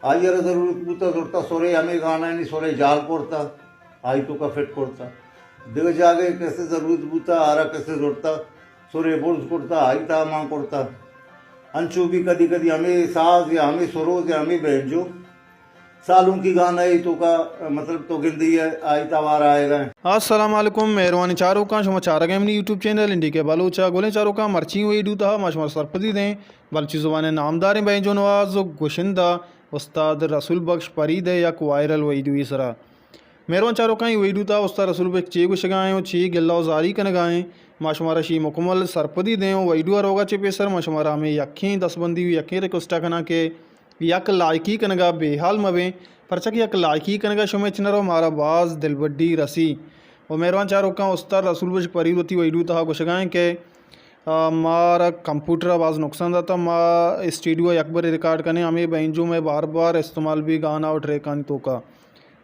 آئی ءَ را ضرورت بوتا، زرتا سرے ہمے گانانی سرے جال کرتا، آئی توکا فٹ کرتا۔ دگہ جاگہے کسے ضرورت بوتا، آرا کسے زرتا سرے برز کرتا، آئی تہا مان کرتا۔ انچو بھی کدی کدی ہمے ساز یا ہمے سروز یا ہمے بینجو سالونکی گانا ءِ توکا، مطلب تو گندی ئے، آئی توار آئے گئے۔ السلام علیکم، مہروانیں چاروکاں، شما چارگ ءَ منی یوٹیوب چینل این ڈی کے بلوچ ءَ۔ گلیں چاروکاں، مرچی ویڈیو تہا ما شمارا سرپدی دیں بلوچی زبان ءِ نامداریں بینجو نواز و گشندہ استاد رسول بخش فرید ءِ یک وائرل ویڈیوے سرا۔ مہروان چاروکاں، اے ویڈیو تہا استاد رسول بخش چے گوشگا ایں و چے گلہ و زاری کنگا ایں، ما شمارا شی مکمل سرپدی دیں و ویڈیو ءَ روگا چہ پیسر ما شمارا ہمے یکیں دستبندی و یکیں ریکویسٹ ءَ کناں کہ یک لائکی کنگا بے حال مبیں، پرچا کہ یک لائکی کنگا شمئے چنر و مارا باز دلبڈی رسی۔ و مہروان چاروکاں، استاد رسول بخش فرید وتی ویڈیو تہا گوشگا ایں کہ آ، مارا کمپیوٹر ءَ باز نقصان داتا، ما اسٹوڈیو ءَ یک برے ریکارڈ کنیں، ہمے بینجو مئے بار بار استعمال بی گانا و ٹریکانی توکا۔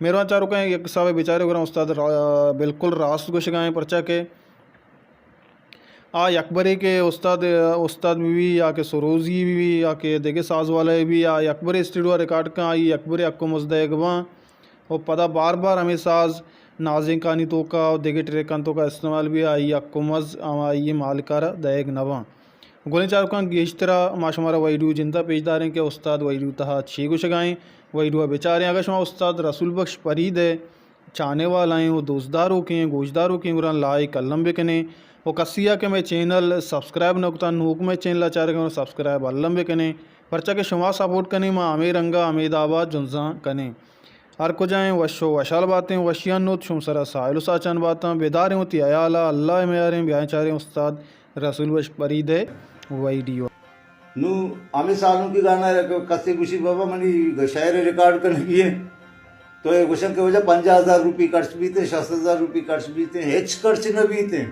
مہروان چاروکاں، یک حسابے بچارے گڑا استاد را-، بالکل راست گوشگا ایں، پرچا کہ آ یک برے کہ استاد، استاد بی بی یا کہ سروزی بی بی یا کہ دگہ ساز والا بی بی، آ یک برے اسٹوڈیو ءَ ریکارڈ کن، آئی یک برے حق و مزد دئیگ باں۔ و پدا بار بار ہمے ساز نازینکانی توکا و دگہ ٹریکانی توکا استعمال بی، آئی حق و مز ہمائی مالکارا دئیگ نہ باں۔ گلیں چاروکاں، گیشترا ما شمارا ویڈیو جندا پیش داریں کہ استاد ویڈیو تہا چی گوشگا ایں، ویڈیو بچاریں۔ اگر شما استاد رسول بخش فرید ءِ چاہنے والا ایں و دوستداروکیں، گوشداروکیں، گڑا لائک الم بکنیں و کسی ءَ کہ مئے چینل سبسکرائب نہ کتا، نوک مئے چینل ءَ چارگا، سبسکرائب الم بکنیں، پرچا کہ شما سپورٹ کنیں، ما ہمے رنگا ہمے دابا جنزاں کنیں۔ ہر کجا ایں وش و وشحال باتیں، وشیانی نود شم سرا ساحل و ساچان باتاں۔ بداریں وتی حیالا، اللہ ءِ میاریں، بیائیں چاریں استاد رسول بخش فرید ءِ ویڈیو۔ نوں ہمے سالونکی گانا کہ کسے گوشی، بابا منی شاعر ریکارڈ کنگی ایں، تو اے گوشن کہ واجہ پنجاہ ہزار روپی خرچ بیتیں، شست ہزار روپی خرچ بیتیں، ہچ خرچ نہ بیتیں۔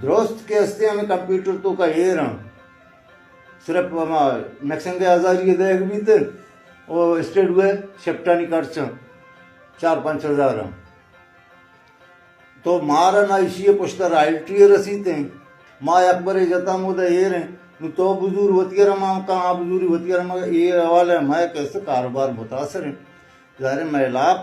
درست کہ ہستیں ہمے کمپیوٹر توکا ایر ایں۔ صرف ہما مکسنگ ءِ ہزاری دئیگ بیت و اسٹوڈیو ءِ شفٹانی خرچ چار پنچ ہزار ایں۔ تو مارا نہ ایشی ءِ پشتا رائلٹی رسیتیں۔ ما یک برے جتا ہمودا ایر ایں۔ نوں تو بزور وتی ءَ را مان کن، آ بزوری وتی ءَ را مان کن، اے حوالہ ءَ مئے کس کاروبار متاثر ایں۔ ظاہر ایں مئے لاپ